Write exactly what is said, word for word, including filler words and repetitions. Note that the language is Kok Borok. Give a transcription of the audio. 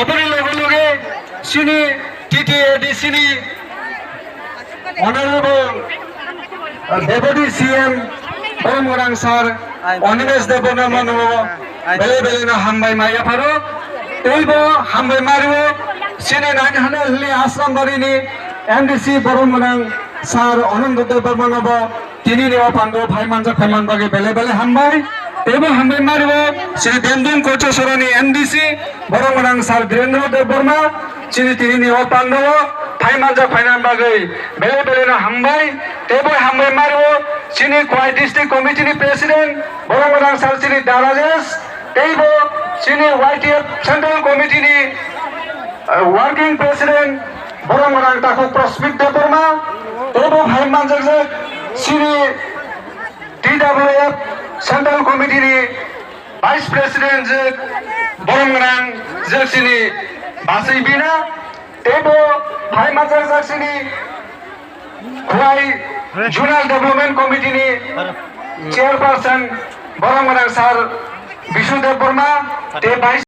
Aboni loge loge chini T T A D C ni Honorable, uh, Deputy C M Boromgwnang Sir Animesh Debbarma no belai belai no hambai ma yapharo. Teibo hambai ma rwo chini nine hundred hili Asrambari ni M D C Boromgwnang Sir Anando Debbarma no bo tini ni o pando phai manjak phai man bagwi belai belai hambai. Teibo hambai ma rwo chini Demdung Kochasora ni M D C Boromgwnang Sir Dhirendra Debbarma chini tini ni o pando o phai manjak phai nan bagwi belai belai no hambai. Teibo hambai ma rwo chini Khowai District Committee ni President Boromgwnang Sir chini Da Rajesh. Teibo chini Y T F Central Committee ni, uh, Working President Boromgwnang Takhuk Prospit Debbarma. Teibo phai manjak jak chini T W F Central Committee ni Vice President je Boromgwnang je chini Basai Bina. Teibo phai manjak jak chini Khowai Zonal Development Committee ni Chairperson Boromgwnang Sir Bisnu Debbarma, tei Vice